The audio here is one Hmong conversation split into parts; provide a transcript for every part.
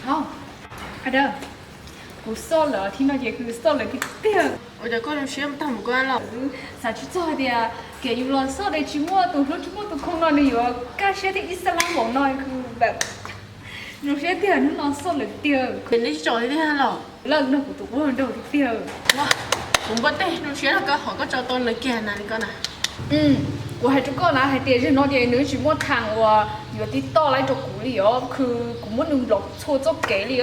Au, a da, kuv xauj lawv thib no ces kuv xauj lawv tiag tiag. Ua cas koj zoo siab tag mus koj los? Xav tsis txog hais tias kev yus los xauj de tsis muaj tus hlub tsis muaj tus khoo no nws yuav kaj siab thiab ib xab lab npaum no, kuv zoo siab tiag hnub no xauj lawv tiag. Neb tsis tsom tiag los? Lawv nrog kuv tus ua nraug tiag tiag. Kuv npua teg zoo siab rau koj hom koj tso tau nws kiag na li koj na. Kuv hais rau koj na hais tias zaum no ces nws tsis muaj thaam uas yuav tib toj laib rau kuv li os, kws kuv muab nws nplom txhua txoj kev li,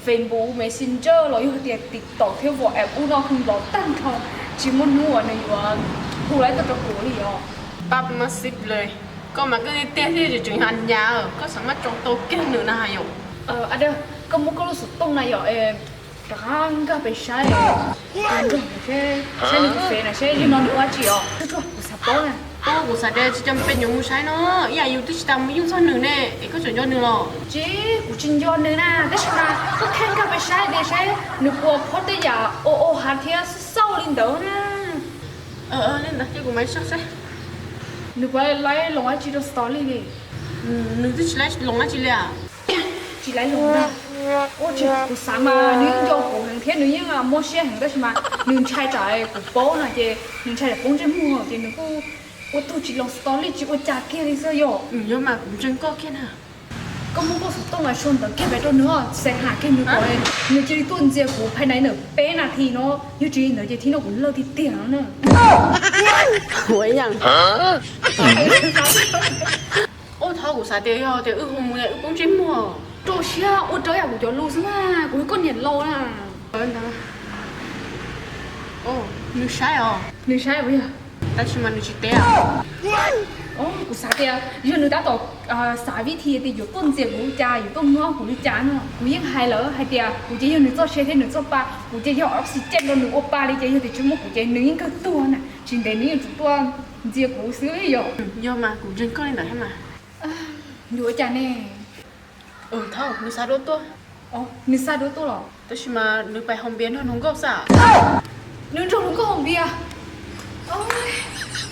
Facebook, Messenger los yog tias TikTok thiab WhatsApp ub no kws nplom tag nrho, tsis muaj hnub uas nws yuav hu laib tuaj rau kuv li os. Pab mab xib le, koj mas koj tiag tiag thiab tseem has nyas, koj xav maj tso tau kiag nws na yom. A da, koj muab koj lub xov tooj na yom, rov qab nkag pem saib, saib nws tus fev na seb zaum no nws ua dab tsi os. Kuv xav paub na. Kuv xav tias tsis coj peb nyuam mus saib no, ib yam yus twb tsis tas mus yoog txog nws ne, es koj tseem nco nws los? Tsis, kuv tsis nco nws na, tab sis mas koj khaj nkag pem saib tias saib nws puas post tej yam ua ua hav thiab xauj xauj li ntawd na. Li ntawd ces kuv mam saib saib. Nws puas laib loos dab tsi rau story li? Nws twb tsis laib loos dab tsi li as. Tsis laib loos na. Ua tsis, kuv xav mas nws yeej nco kuv heev thiab nws yeej mob siab heev tab sis mas nws ntshai tsam kuv paub no ces nws ntshai tsam poob ntsej muag ces nws kuj ua tug tsis loos story tsis ua cas kiag li xwb yom. Yog mas kuv ntseeg koj kiag na. Koj muab koj xov tooj los sau ntawv kiag pem rau nws, xav ham kiag nws kom nws cia li tuaj ntxias kuv phais nais ntawm peb nas this no, yog tsis li ntawd ces thib no kuv lawj tiag tiag no na. Ua thaum kuv xav tias yog tias wb hu mus wb poob ntsej muag. Rau siab ua rau yam kuv cov lus xwb mas kuv yog koj niam laus na. Nws saib os. Nws saib puas yog? Tab sis mas nws tsis teb. Kuv xav tias yog nws tab tom xav vib thi tias yuav tuaj ntxias kuv li cas, yuav tuaj muab kuv li cas no. Kuv yeej hais lawm hais tias kuv ces yog nws txoj sia thiab nws txoj pa, kuv ces yog oxygen rau nws ua pa li ces yog tias tsis muaj kuv ces nws yeej kawg tuag na, tsis ntev nws yeej tsum tuaj ntxias kuv xwb yom. Yog mas kuv ntseeg koj li ntawd thiab mas. Yuav ua cas ne? Thaum nws xa duab tuaj. Nws xa duab tuaj los? Tab sis mas nws pais haus npias nrog hluas nkauj xwb. Nws nrog hluas nkauj haus npias?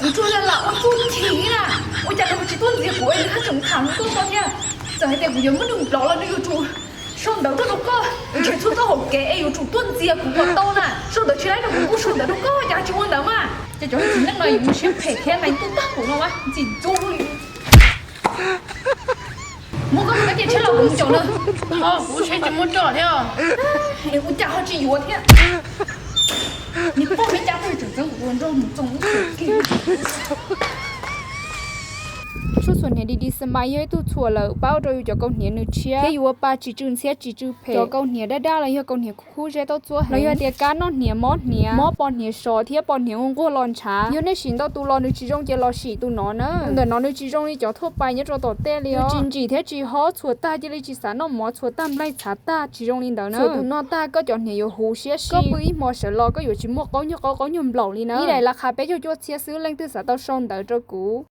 Kuv tsuas lam lam ua txuj chim na, ua cas nws tsis tuaj ntxias kuv es nws haj tseem tham hluas nkauj tau thiab. Txawm hais tias kuv yuav muab nws nplov los nws yuav tsum sau ntawv tuaj rau koj, nrhiav txhua txoj hauv kev es yuav tsum tuaj ntxias kuv kom tau na. Sau ntawv tsis laib rau kuv kuj sau ntawv rau koj, cas tsis ua ntawd mas. Ces cov txiv neej no yuav mus siab phem thiab neeg tuaj tag kuv no mas ntxim ntxub li. Muab koj tus kab cia tsheb los kuv mus caum nws. Kuv tsheb tsis muaj roj thiab. Ua cas ho tsis yuav thiab? Nws poj me cas tseem txeeb kuv ua nrog mus txoos. Tshuaj txhuam hniav D D Smile yog ib tug txhuam lawm pab ua rau yus cov kaus hniav nws tshiab thiab yus ua pa tsis tsw ntxhiab tsis tsw phem. Cov kaus hniav daj daj los yog kaus hniav khub khub zeb taub txuab heev, los yog tias kab noj hniav mob hniav, mob pos hniav sov thiab pos hniav nquag nquag los ntshav. Yog nej siv ntau tus los nws tsis zoo ces los sim tus no na. Tus ntawm no nws tsis zoo li cov thuaj pais nyob rau tom tej li os. Nws tsis ntsim thiab tsis hob, txhuam tag cia li tsis xav noj mov, txhuam tag nplaig txhav tag, tsis zoo li ntawd na. Txhuam tus no tag koj cov hniav yuav huv siab si. Koj pw ib hmo sawv los koj yuav tsis muaj qaub nyuag qaub qaub nyuag nplaum li na. Ib daim las qha peb caug cuaj txhiab xwb, leej twg xav tau sau ntawv rau kuv.